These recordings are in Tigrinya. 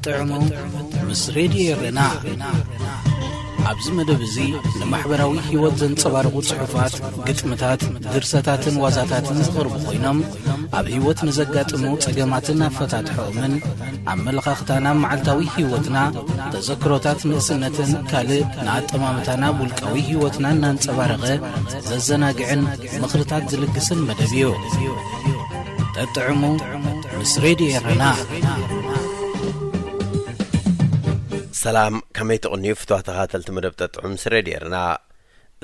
ጠጥዕሙ ምስ ሬድዮ ኤረና። ኣብዚ መደብ እዚ ንማሕበራዊ ህይወት ዘንጸባርቑ ጽሑፋት፣ ግጥምታት፣ ድርሰታትን ዋዛታትን ዝቐርቡ ኮይኖም፣ ኣብ ህይወት ንዘጋጥሙ ጸገማትን ኣፈታትሖኦምን፣ ኣመለኻኽታና ኣብ መዓልታዊ ህይወትና፣ ተዘክሮታት ንእስነትን ካልእ ንኣጠማምታና ኣብ ውልቃዊ ህይወትና እናንጸባረቐ ዘዘናግዕን ምኽርታት ዝልግስን መደብ እዩ። ጠጥዕሙ ምስ ሬድዮ ኤረና። ሰላም፣ ከመይ ትቕንዩ ፍትዋ ተኻተልቲ መደብ ጠጥዑም ምስ ሬድዮ ኤረና?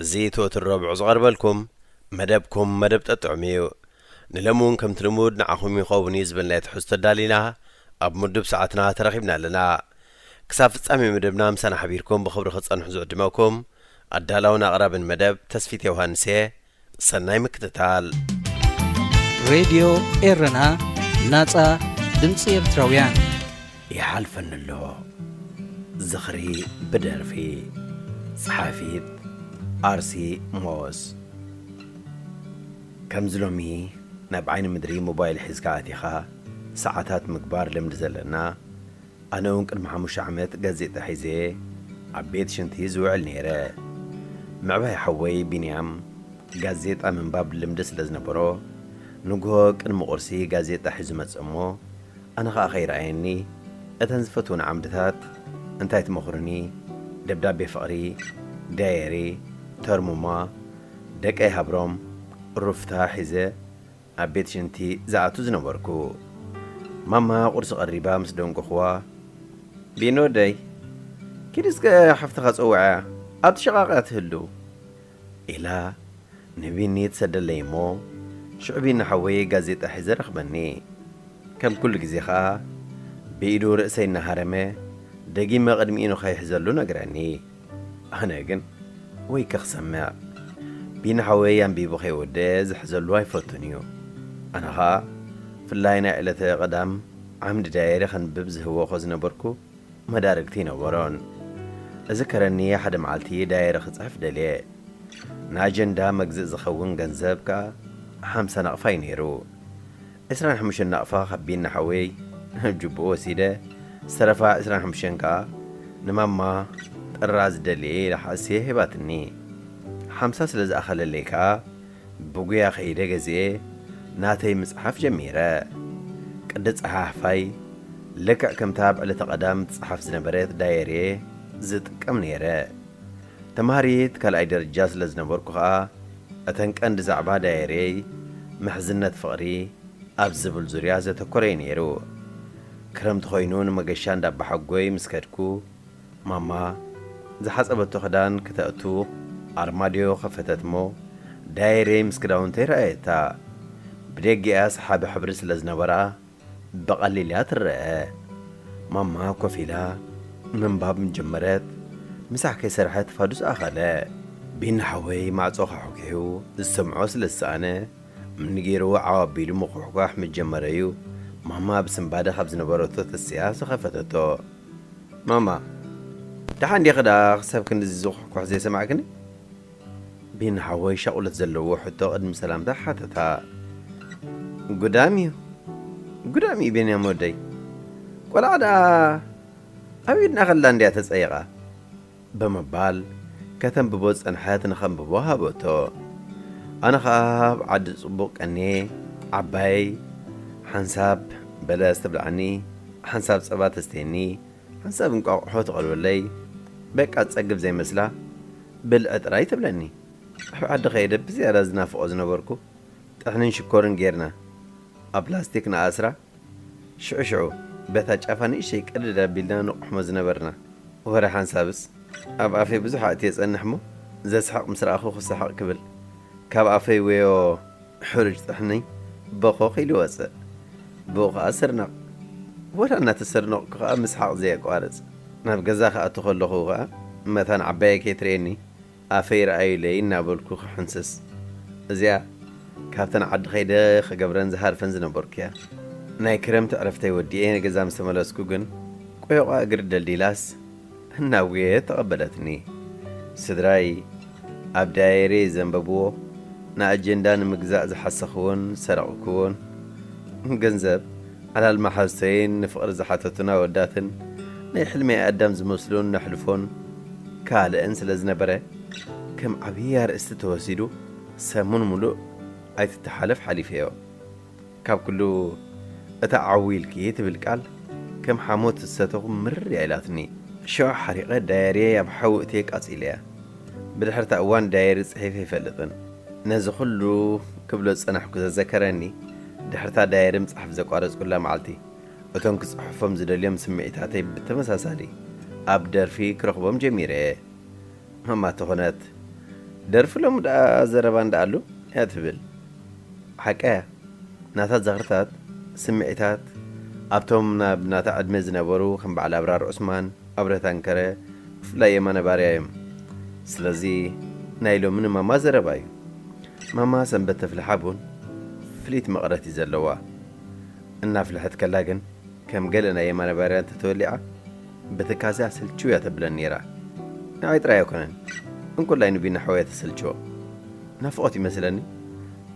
እዚ ትወትር ረብዑ ዝቐርበልኩም መደብኩም መደብ ጠጥዑም እዩ። ንሎሚ እውን ከምቲ ልሙድ ንዓኹም ይኸውን እዩ ዝበልናዮ ትሕዝቶ ኣዳሊና ኣብ ምዱብ ሰዓትና ተረኺብና ኣለና። ክሳብ ፍጻሜ መደብና ምሳና ሓቢርኩም ብኽብሪ ክትጸንሑ ዝዕድመኩም ኣዳላውን ኣቕራብን መደብ ተስፊት ዮሃንስ እየ። ሰናይ ምክትታል። ሬድዮ ኤረና፣ ናጻ ድምጺ ኤርትራውያን። ይሓልፈኒ ኣሎ ዝኽሪ ብደርፊ። ጸሓፊት ኣርሲ ሞስ። ከምዚ ሎሚ ናብ ዓይኒ ምድሪ ሞባይል ሒዝካ ኣቲኻ ሰዓታት ምግባር ልምዲ ዘለና፣ ኣነ እውን ቅድሚ ሓሙሽተ ዓመት ጋዜጣ ሒዘ ኣብ ቤት ሽንቲ ዝውዕል ነይረ። ምዕባይ ሓወይ ቢንያም ጋዜጣ ምንባብ ልምዲ ስለ ዝነበሮ፣ ንግሆ ቅድሚ ቁርሲ ጋዜጣ ሒዙ መጽእ እሞ፣ ኣነ ኸኣ ከይረኣየኒ፣ እተን ዝፈትወን ዓምድታት፣ እንታይ ትመኽሩኒ፣ ደብዳቤ ፍቕሪ፣ ዳየሪ፣ ተርሙማ፣ ደቀይ ሃብሮም፣ ሩፍታ ሒዘ ኣብ ቤት ሽንቲ ዝኣቱ ዝነበርኩ። ማማ ቁርሲ ቀሪባ ምስ ደንጎኽዋ፣ "ቢኖ ደይ፣ ኪድ እስከ ሓፍትኻ ጸውዐያ፣ ኣብቲ ሸቓቕ እያ ትህሉ" ኢላ ንቢኒ ትሰደለይ እሞ፣ ሽዑ ቢኒ ሓወይ ጋዜጣ ሒዘ ረኽበኒ። ከም ኩሉ ግዜ ኸኣ ብኢዱ ርእሰይ እናሃረመ፣ ደጊመ ቅድሚኡ ንኸይሕዘሉ ነግረኒ። ኣነ ግን ወይ ክኽሰምዕ፣ ቢኒ ሓወይ ኣንቢቡ ከይወደአ ዝሕዘሉ ኣይፈቱን እዩ። ኣነ ኸኣ ፍላይ ናይ ዕለተ ቀዳም ዓምዲ ዳየሪ ከንብብ ዝህወኾ ዝነበርኩ መዳርግቲ ኣይነበሮን። እዝከረኒ ሓደ መዓልቲ ዳየሪ ክጽሕፍ ደልየ። ንኣጀንዳ መግዝእ ዝኸውን ገንዘብ ከኣ ሓምሳ ናቕፋ እዩ ነይሩ። ዕስራን ሓሙሽተን ናቕፋ ካብ ቢኒ ሓወይ ጅቡኡ ወሲደ፣ ዝተረፋ ዕስራን ሓሙሽተን ከኣ ንማማ ጥራዝ ደልየ ኢላ ሓስየ ሂባትኒ። ሓምሳ ስለ ዝኣኸለለይ ከኣ ብጉያ ከይደ ገዚኤ ናተይ ምጽሓፍ ጀሚረ። ቅዲ ጸሓሕፋይ ልክዕ ከምታ ኣብ ዕለተ ቀዳም ትጽሓፍ ዝነበረት ዳየሪየ ዝጥቀም ነይረ። ተምሃሪት ካልኣይ ደረጃ ስለ ዝነበርኩ ኸኣ፣ እተን ቀንዲ ዛዕባ ዳየሪየይ ምሕዝነት ፍቕሪ ኣብ ዝብል ዙርያ ዘተኮረ እዩ ነይሩ። ክረምቲ ኮይኑ ንመገሻ እንዳባሓጎይ ምስ ከድኩ፣ ማማ ዝሓጸበቶ ክዳን ክተእቱ ኣርማድዮ ከፈተት እሞ፣ ዳየሪየይ ምስ ክዳውንተይ ረኣየታ። ብደጊኣ ሰሓቢ ሕብሪ ስለ ዝነበራ፣ ብቐሊል እያ ትረአ። ማማ ኮፍ ኢላ ምንባብ ምስ ጀመረት፣ ምሳሕ ከይሰርሐ ፋዱስ ኣኸለ። ቢኒ ሓወይ ማዕጾ ኳሕኲሑ ዝሰምዖ ስለ ዝሰኣነ፣ ምኒ ገይሩ ዓው ኣቢሉ ምኹሕኳሕ ምስ ጀመረ እዩ ማማ ብስንባደ ካብ ዝነበረቶ ተሲኣ ዝኸፈተቶ። "ማማ፣ ደሓን ዲኺ ደኣ ክሳብ ክንድዚ ዝኹሕኳሕ ዘይሰማዕክኒ?" ቢኒ ሓወይ ሻቑለት ዘለዎ ሕቶ ቅድሚ ሰላምታ ሓተታ። "ጉዳም እዩ፣ ጉዳም እዩ ቢንያም ወደይ። ቆልዓ ደኣ ኣብ ኢድና ከላ እንድያ ተጸይቓ" ብምባል ከተንብቦ ዝጸንሐት ንኸንብቦ ሃበቶ። ኣነ ኸኣ ኣብ ዓዲ ጽቡቕ ቀንየ፣ ዓባየይ ሓንሳብ በለስ ተብልዓኒ፣ ሓንሳብ ጸባ ተስተየኒ፣ ሓንሳብ እንቋቑሖ ትቐልወለይ፣ በቃ ትጸግብ ዘይመስላ ብልዒ ጥራይ ትብለኒ። ኣብ ዓዲ ከይደ ብዝያዳ ዝናፍቖ ዝነበርኩ ጥሕንን ሽኮርን ጌርና ኣብ ፕላስቲክ ንኣስራ፣ ሽዑ ሽዑ በታ ጫፋ ንእሽተይ ቅድድ ኣቢልና ንቑሕሞ ዝነበርና። ወረ ሓንሳብስ ኣብ ኣፈይ ብዙሕ ኣእትየ ጸንሕ እሞ ዘስሕቕ ምስ ረኣኹ ክስሕቕ ክብል ካብ ኣፈይ ወዮ ሕሩጭ ጥሕኒ በኾኽ ኢሉ ይወጽእ። ብኡ ኸኣ ስርናቕ። ወላ እናተሰርነቕኩ ኸኣ ምስሓቕ ዘየቋርጽ። ናብ ገዛ ክኣቱ ከለኹ ኸኣ መታን ዓባየይ ከይትርእየኒ ኣፈይ ረኣዩለይ እናበልኩ ክሕንስስ። እዚኣ ካብተን ዓዲ ከይደ ክገብረን ዝሃርፈን ዝነበርኩ እያ። ናይ ክረምቲ ዕረፍተይ ወዲኤ ንገዛ ምስ ተመለስኩ ግን ቆዮቋ እግሪ ደልዲላስ እናውገየት ተቐበለትኒ። ስድራይ ኣብ ዳየሪ ዘንበብዎ፣ ንኣጀንዳ ንምግዛእ ዝሓሰኽዎን ዝሰረቕክዎን ገንዘብ፣ ዓላል መሓዝተይን ንፍቕሪ ዝሓተቱና ኣወዳትን ናይ ሕልሚ ኣዳም ዝመስሉን ነሕልፎን ካልእን ስለ ዝነበረ፣ ከም ዓብዪ ኣርእስቲ ተወሲዱ ሰሙን ሙሉእ ኣይትተሓለፍ ሓሊፈዮ። ካብ ኩሉ እታ ዓው ኢልኪ ትብል ቃል ከም ሓሞት ዝሰተኹ ምርር እያ ኢላትኒ። ሸዋ ሓሪቐ ዳየርየይ ኣብ ሓዊ እትየ ቃጺለያ። ብድሕርታ እዋን ዳየሪ ጽሒፈ ይፈልጥን። ነዚ ኩሉ ክብሎ ዝጸናሕኩ ዘዘከረኒ፣ ድሕርታ ዳየሪ ምጽሓፍ ዘቋረጽኩላ መዓልቲ፣ እቶም ክጽሕፎም ዝደልዮም ስምዒታተይ ብተመሳሳሊ ኣብ ደርፊ ክረኽቦም ጀሚረ እየ። ማማ ተኾነት፣ ደርፊ ሎሚ ደኣ ዘረባ እንዳኣሉ እያ ትብል። ሓቃ እያ። ናታ ዝኽርታት፣ ስምዒታት፣ ኣብቶም ናብ ናታ ዕድመ ዝነበሩ ከም በዓል ኣብራር ዑስማን፣ ኣብረህ ታንከረ፣ ብፍላይ የማነ ባርያ እዮም። ስለዚ ናይ ሎሚ ንማማ ዘረባ እዩ። ማማ ሰንበት ተፍልሓ ቡን ፍልይቲ መቐረት እዩ ዘለዋ። እናፍልሐት ከላ ግን ከም ገለ ናይ የማነ ባርያ እንተተወሊዓ፣ ብትካዘ ኣሰልችው እያ ተብለን ነይራ። ንዓይ ጥራይ ኣይኮነን፣ እንኮላይ ንቢና ሓወያ ተሰልችዎ። ናፍቖት ይመስለኒ።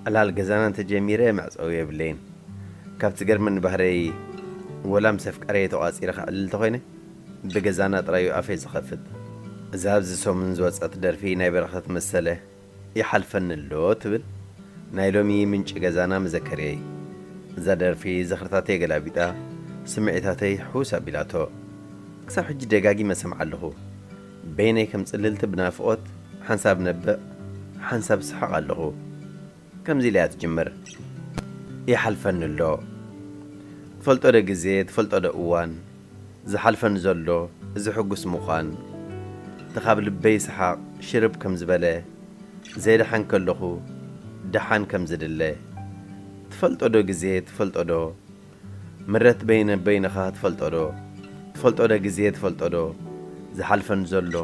ዕላል ገዛና እንተጀሚረ መዕጸዊ የብለይን። ካብቲ ገርመኒ ባህረይ፣ ወላ ምስ ኣፍቃረየ ተቋጺረ ክዕልል እንተኾይነ፣ ብገዛና ጥራይ እዩ ኣፈይ ዝኸፍት። እዛ ኣብዚ ሰሙን ዝወጸት ደርፊ ናይ በረኸት መሰለ፣ ይሓልፈኒ ኣሎ ትብል ናይ ሎሚ ምንጪ ገዛና መዘከርየይ። እዛ ደርፊ ዝኽርታተይ ገላቢጣ፣ ስምዒታተይ ሕውስ ኣቢላቶ። ክሳብ ሕጂ ደጋጊመ ሰምዓ ኣለኹ። በይነይ ከም ጽልልቲ ብናፍቖት ሓንሳብ ነብዕ፣ ሓንሳብ ስሕቕ ኣለኹ። ከምዚ ኢላ እያ ትጅምር። ይሓልፈኒ ኣሎ። ትፈልጦ ዶ ግዜ፣ ትፈልጦ ዶ እዋን፣ ዝሓልፈኒ ዘሎ፣ እዚ ሕጉስ ምዃን፣ እቲ ካብ ልበይ ሰሓቕ ሽርብ ከም ዝበለ፣ ዘይደሓን ከለኹ ደሓን ከም ዝድለ፣ ትፈልጦ ዶ ግዜ፣ ትፈልጦ ዶ ምረት በይነ በይንኻ፣ ትፈልጦ ዶ፣ ትፈልጦ ዶ ግዜ፣ ትፈልጦ ዶ ዝሓልፈኒ ዘሎ፣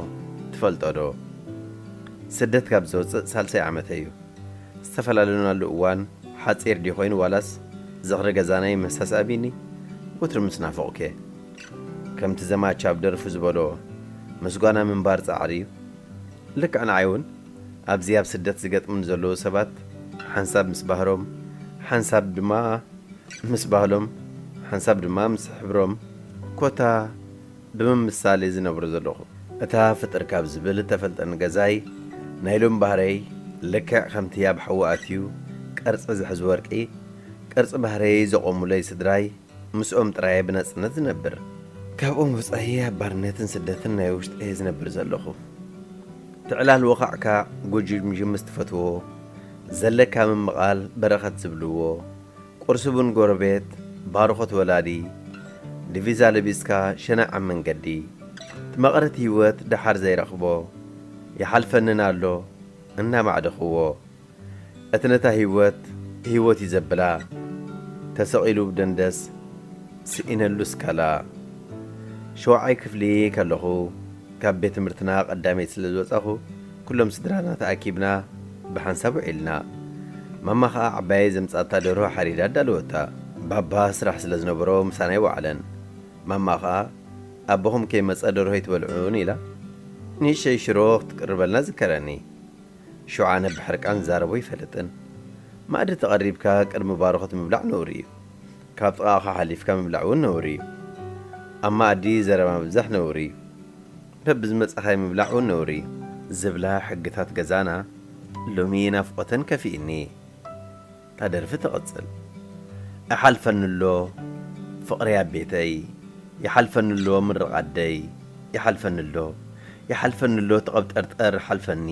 ትፈልጦ ዶ። ስደት ካብ ዝወፅእ ሳልሳይ ዓመተይ እዩ። ዝተፈላለዩናሉ እዋን ሓፂር ድዩ ኮይኑ ዋላስ ዝኽሪ ገዛና ይመሳሳቢኒ? ወትሩ ምስ ናፈቑከ። ከምቲ ዘማች ኣብ ደርፉ ዝበሎ፣ ምስጓና ምንባር ጻዕሪ እዩ። ልክዕ ንዓይ እውን ኣብዚ ኣብ ስደት ዝገጥሙኒ ዘለዉ ሰባት ሓንሳብ ምስ ባህሮም፣ ሓንሳብ ድማ ምስ ባህሎም፣ ሓንሳብ ድማ ምስ ሕብሮም፣ ኮታ ብምምሳል እየ ዝነብሮ ዘለኹ። እታ ፍጥር ካብ ዝብል እተፈልጠኒ ገዛይ ናይ ሎም ባህረይ ልክዕ ከምቲ ኣብ ሓዊ ኣትዩ ቅርጺ ዝሕዝ ወርቂ፣ ቅርጺ ባህረይ ዘቖሙለይ ስድራይ፣ ምስኦም ጥራይ እየ ብናጽነት ዝነብር። ካብኦም ወጻኢ ኣብ ባርነትን ስደትን ናይ ውሽጢ እየ ዝነብር ዘለኹ። ትዕላል ወኻዕካ ጎጅምጅም ምስ ትፈትዎ፣ ዘለካ ምምቓል በረኸት ዝብልዎ፣ ቁርሲ ቡን ጎረቤት፣ ባርኾት ወላዲ፣ ዲቪዛ ለቢስካ ሸነዕ ኣብ መንገዲ፣ እቲ መቐረት ህይወት ደሓር ዘይረኽቦ፣ ይሓልፈንን ኣሎ እናማዕደኽዎ። እቲ ነታ ህይወት፣ ህይወት እዩ ዘብላ፣ ተሰቒሉ ብደንደስ፣ ስኢነሉ ስካላ። ሸውዓይ ክፍሊ ከለኹ፣ ካብ ቤት ትምህርትና ቀዳመይቲ ስለ ዝወጻኹ፣ ኩሎም ስድራና ተኣኪብና ብሓንሳብ ውዒልና። ማማ ኸኣ ዓባየይ ዘምጻታ ደርሆ ሓሪዳ ኣዳለወታ። ባባ ስራሕ ስለ ዝነበሮ ምሳና ኣይወዓለን። ማማ ኸኣ፣ "ኣቦኹም ከይመጸ ደርሆ ኣይትበልዑን?" ኢላ ንእሽተይ ሽሮ ክትቅርበልና ዝከረኒ። ሸውዓነ ብሕርቃን ዝዛረቦ ኣይፈልጥን። ማእዲ ተቐሪብካ ቅድሚ ባርኾት ምብላዕ ነውሪ እዩ። ካብ ጥቓኻ ሓሊፍካ ምብላዕ እውን ነውሪ እዩ። ኣብ ማእዲ ዘረባ ምብዛሕ ነውሪ እዩ። በብዝመጻኻዮ ምብላዕ እውን ነውሪ እዩ ዝብላ ሕግታት ገዛና ሎሚ ናፍቖተን ከፊእኒ። እታ ደርፊ ትቕጽል። "ይሓልፈኒ ኣሎ ፍቕሪ ኣብ ቤተይ፣ ይሓልፈኒ ኣሎ ምርቕ ኣደይ፣ ይሓልፈኒ ኣሎ፣ ይሓልፈኒ ኣሎ እቲ ቀብጠርጠር ሓልፈኒ፣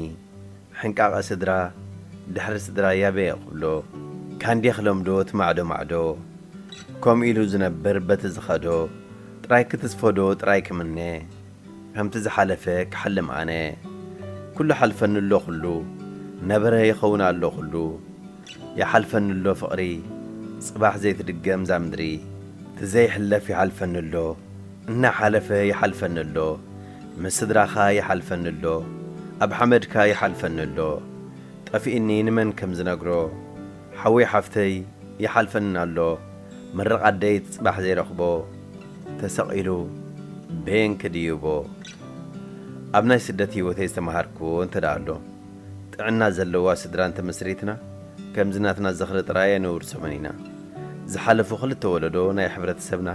ሕንቃቐ ስድራ፣ ድሕሪ ስድራ ያበየ ክብሎ፣ ካንዴ ክለምዶ እቲ ማዕዶ ማዕዶ፣ ከምኡ ኢሉ ዝነብር በቲ ዝኸዶ፣ ጥራይ ክትስፈዶ ጥራይ ክምነ፣ ከምቲ ዝሓለፈ ክሓልም ኣነ፣ ኩሉ ሓልፈኒ ኣሎ ኩሉ፣ ነበረ ይኸውን ኣሎ ኩሉ፣ ይሓልፈኒ ኣሎ ፍቕሪ፣ ጽባሕ ዘይትድገም እዛ ምድሪ፣ እቲ ዘይሕለፍ ይሓልፈኒ ኣሎ፣ እናሓለፈ ይሓልፈኒ ኣሎ፣ ምስ ስድራኻ ይሓልፈኒ ኣሎ፣ ኣብ ሓመድካ ይሓልፈኒ ኣሎ፣ ጠፊእኒ ንመን ከም ዝነግሮ፣ ሓወይ ሓፍተይ ይሓልፈኒ ኣሎ፣ ምርቕ ኣደይ እቲ ጽባሕ ዘይረኽቦ፣ ተሰቒሉ በየን ክድይቦ?" ኣብ ናይ ስደት ህይወተይ ዝተመሃርኩዎ እንተ ደኣ ኣሎ፣ ጥዕና ዘለዋ ስድራ እንተመስሪትና፣ ከምዚ ናትና ዝኽሪ ጥራይ ኣነውርሶምን ኢና። ዝሓለፉ ክልተ ወለዶ ናይ ሕብረተሰብና፣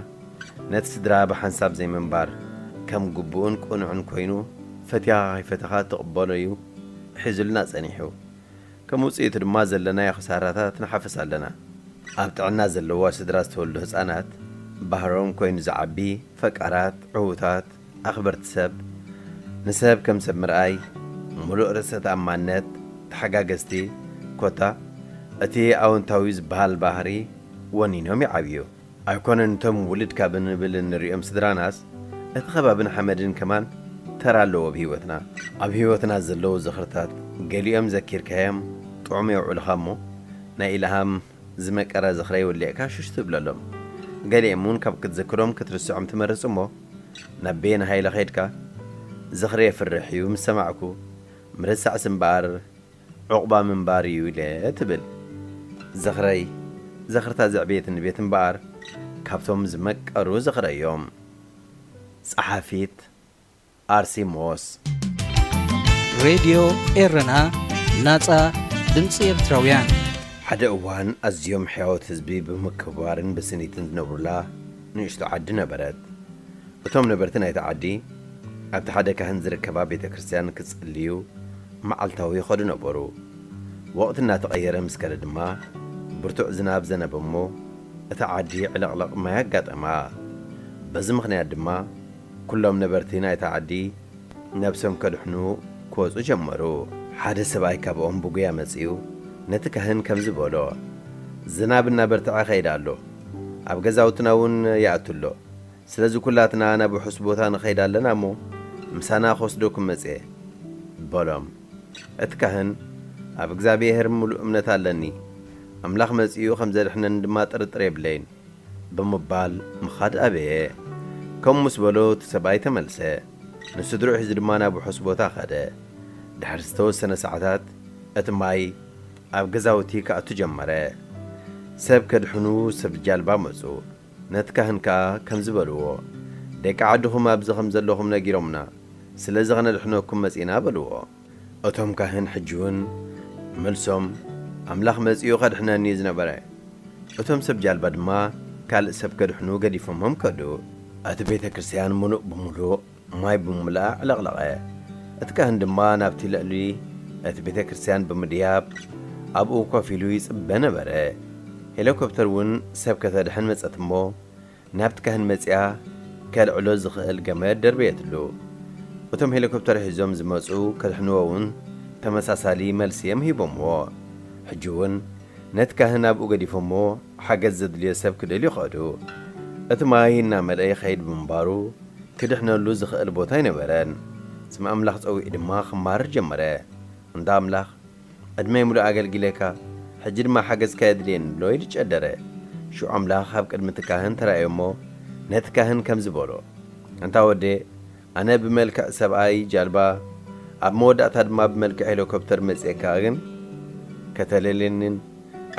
ነቲ ስድራ ብሓንሳብ ዘይምንባር፣ ከም ግቡእን ቅኑዕን ኮይኑ፣ ፈቲኻ ከይፈተኻ ትቕበሎ እዩ ሒዙልና ጸኒሑ። ከም ውጽኢቱ ድማ ዘለናዮ ክሳራታት ንሓፍስ ኣለና። ኣብ ጥዕና ዘለዋ ስድራ ዝተወልዱ ህጻናት፣ ባህሮም ኮይኑ ዝዓቢ፣ ፈቃራት፣ ዕዉታት፣ ኣኽበርቲ ሰብ፣ ንሰብ ከም ሰብ ምርኣይ፣ ምሉእ ርእሰ ተኣማንነት፣ ተሓጋገዝቲ፣ ኮታ እቲ ኣወንታዊ ዝበሃል ባህሪ ወኒኖም ይዓብዩ። ኣይኮነን እቶም ውልድካ ብንብል እንሪኦም ስድራናስ፣ እቲ ከባብን ሓመድን ከማን ተራ ኣለዎ ኣብ ህይወትና። ኣብ ህይወትና ዘለዉ ዝኽርታት ገሊኦም ዘኪርካዮም ጥዑም የውዕሉኻ እሞ፣ ናይ ኢልሃም ዝመቀረ ዝኽረይ ወሊዕካ ሽሽ ትብለሎም። ገሊኦም እውን ካብ ክትዝክሮም ክትርስዖም ትመርጽ እሞ፣ ናብ በየን ሃይለ ኸይድካ፣ ዝኽሪ የፍርሕ እዩ ምስ ሰማዕኩ፣ ምርሳዕስ እምበኣር ዑቕባ ምንባር እዩ ኢለ ትብል። ዝኽረይ፣ ዝኽርታ ዘዕበየትኒ ቤት እምበኣር፣ ካብቶም ዝመቀሩ ዝኽረይ እዮም። ጸሓፊት ኣርሲሞስ። ሬድዮ ኤረና፣ ናጻ ድምጺ ኤርትራውያን። ሓደ እዋን ኣዝዮም ሕያዎት ህዝቢ ብምክብባርን ብስኒትን ዝነብሩላ ንእሽቶ ዓዲ ነበረት። እቶም ነበርቲ ናይታ ዓዲ ኣብቲ ሓደ ካህን ዝርከባ ቤተ ክርስቲያን ክጽልዩ መዓልታዊ ይኸዱ ነበሩ። ወቕቲ እናተቐየረ ምስ ከደ ድማ ብርቱዕ ዝናብ ዘነበ እሞ እታ ዓዲ ዕልቕልቕ ማይ ኣጋጠማ። በዚ ምኽንያት ድማ ኩሎም ነበርቲ ናይታ ዓዲ ነብሶም ከድሕኑ ክወጹ ጀመሩ። ሓደ ሰብኣይ ካብኦም ብጉያ መጺኡ ነቲ ካህን ከምዚ በሎ፣ "ዝናብ እናበርትዐ ኸይድ ኣሎ፣ ኣብ ገዛውትና እውን ይኣቱ ኣሎ። ስለዚ ኩላትና ናብ ውሑስ ቦታ ንኸይድ ኣለና እሞ ምሳና ክወስደኩም መጽየ" በሎም። እቲ ካህን፣ "ኣብ እግዚኣብሔር ምሉእ እምነት ኣለኒ፣ ኣምላኽ መጺኡ ከም ዘድሕነኒ ድማ ጥርጥር የብለይን" ብምባል ምኻድ ኣበየ። ከምኡ ምስ በሎ እቲ ሰብኣይ ተመልሰ። ንስድርኡ ሒዙ ድማ ናብ ውሑስ ቦታ ኸደ። ድሕሪ ዝተወሰነ ሰዓታት እቲ ማይ ኣብ ገዛውቲ ክኣቱ ጀመረ። ሰብ ከድሕኑ ሰብ ጃልባ መጹ። ነቲ ካህን ከኣ ከምዚ በልዎ፣ "ደቂ ዓድኹም ኣብዚ ከም ዘለኹም ነጊሮምና፣ ስለዚ ኸነድሕነኩም መጺእና" በልዎ። እቶም ካህን ሕጂ እውን መልሶም፣ "ኣምላኽ መጺኡ ኸድሕነኒ እዩ ዝነበረ።" እቶም ሰብ ጃልባ ድማ ካልእ ሰብ ከድሕኑ ገዲፎሞም ከዱ። እቲ ቤተ ክርስቲያን ምሉእ ብምሉእ ማይ ብምምላኣ ኣዕለቕለቐ። እቲ ካህን ድማ ናብቲ ልዕሊ እቲ ቤተ ክርስቲያን ብምድያብ ኣብኡ ኮፍ ኢሉ ይጽበ ነበረ። ሄሊኮፕተር እውን ሰብ ከተድሕን መጸት እሞ ናብቲ ካህን መጺኣ ከልዕሎ ዝኽእል ገመድ ደርበየትሉ። እቶም ሄሊኮፕተር ሒዞም ዝመጹ ከድሕንዎ እውን ተመሳሳሊ መልሲ እዮም ሂቦምዎ። ሕጂ እውን ነቲ ካህን ኣብኡ ገዲፎምዎ ሓገዝ ዘድልዮ ሰብ ክደልዩ ከዱ። እቲ ማይ እናመልአ ይኸይድ ብምንባሩ ክድሕነሉ ዝኽእል ቦታ ኣይነበረን። ስም ኣምላኽ ጸዊዑ ድማ ክማርር ጀመረ። "እንዳ ኣምላኽ፣ ዕድመይ ሙሉእ ኣገልጊለካ፣ ሕጂ ድማ ሓገዝካ የድልየኒ" ብሎ ኢዱ ጨደረ። ሽዑ ኣምላኽ ኣብ ቅድሚ እቲ ካህን ተራእዮ እሞ ነቲ ካህን ከምዚ በሎ፣ "ኣንታ ወደየ፣ ኣነ ብመልክዕ ሰብኣይ ጃልባ፣ ኣብ መወዳእታ ድማ ብመልክዕ ሄሊኮፕተር መጺኤካ ግን ከተለልየንን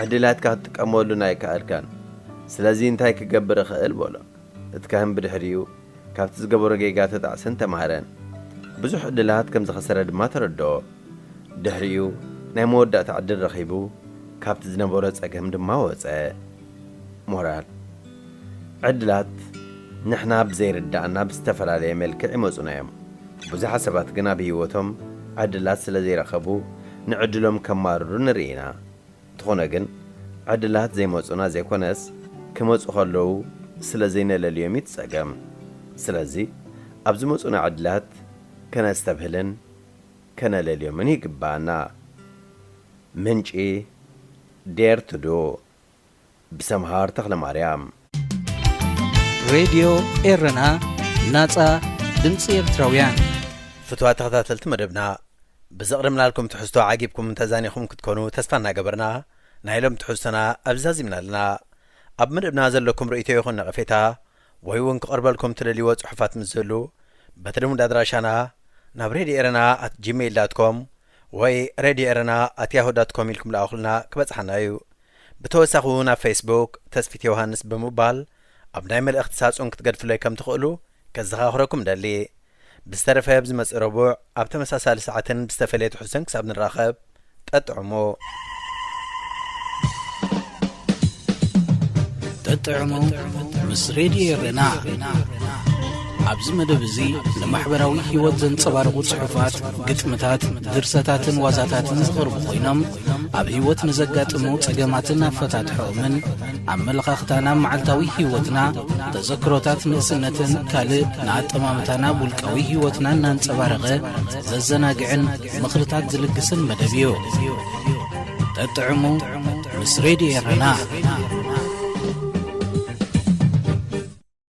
ዕድላትካ ክትጥቀመሉን ኣይከኣልካን። ስለዚ እንታይ ክገብር እኽእል?" በሎ። እቲ ካህን ብድሕሪኡ ካብቲ ዝገበሮ ጌጋ ተጣዕሰን ተማህረን። ብዙሕ ዕድላት ከም ዝኸሰረ ድማ ተረድኦ። ድሕሪኡ ናይ መወዳእታ ዕድል ረኺቡ ካብቲ ዝነበሮ ጸገም ድማ ወጸ። ሞራል፣ ዕድላት ንሕና ብዘይርዳእና ብዝተፈላለየ መልክዕ ይመጹና እዮም። ብዙሓት ሰባት ግን ኣብ ህይወቶም ዕድላት ስለ ዘይረኸቡ ንዕድሎም ከማርሩ ንርኢ ኢና። እንተኾነ ግን ዕድላት ዘይመጹና ዘይኮነስ ክመጹ ከለዉ ስለ ዘይነለልዮም እዩ እቲ ጸገም። ስለዚ ኣብ ዝመጹና ዕድላት ከነስተብህልን ከነለልዮምን ይግባኣና። ምንጪ ዴር ቱ ዱ ብሰምሃር ተኽለማርያም። ሬድዮ ኤረና፣ ናጻ ድምጺ ኤርትራውያን። ፍትዋት ተኸታተልቲ መደብና፣ ብዘቕረብናልኩም ትሕዝቶ ዓጊብኩም ተዛኒኹም ክትኮኑ ተስፋ እናገበርና፣ ናይ ሎም ትሕዝቶና ኣብዚ ዛዚምና ኣለና። ኣብ መደብና ዘለኩም ርእይቶ ይኹን ነቐፌታ፣ ወይ እውን ክቐርበልኩም ትደልይዎ ጽሑፋት ምስ ዝህሉ፣ በቲ ልሙድ ኣድራሻና ናብ ሬድዮ ኤረና ኣት ጂሜይል ዳት ኮም ወይ ሬድዮ ኤረና ኣት ያሁ ዳት ኮም ኢልኩም ለኣኹልና ክበጽሓና እዩ። ብተወሳኺ እውን ኣብ ፌስቡክ ተስፊት ዮሃንስ ብምባል ኣብ ናይ መልእኽቲ ሳጹን ክትገድፉለይ ከም ትኽእሉ ከዘኻኽረኩም እደሊ። ብዝተረፈ ኣብ ዝመጽእ ረቡዕ ኣብ ተመሳሳሊ ሰዓትን ብዝተፈለየ ትሕዝቶን ክሳብ ንራኸብ፣ ጠጥዕሙ። ጠጥዕሙ ምስ ሬድዮ ኤረና። ኣብዚ መደብ እዚ ንማሕበራዊ ህይወት ዘንጸባርቑ ጽሑፋት፣ ግጥምታት፣ ድርሰታትን ዋዛታትን ዝቐርቡ ኮይኖም፣ ኣብ ህይወት ንዘጋጥሙ ጸገማትን ኣፈታትሖምን፣ ኣመለኻኽታና፣ መዓልታዊ ህይወትና፣ ተዘክሮታት ንእስነትን ካልእ ንኣጠማምታና ውልቃዊ ህይወትና እናንጸባረቐ ዘዘናግዕን ምኽርታት ዝልግስን መደብ እዩ። ጠጥዕሙ ምስ ሬድዮ ኤረና።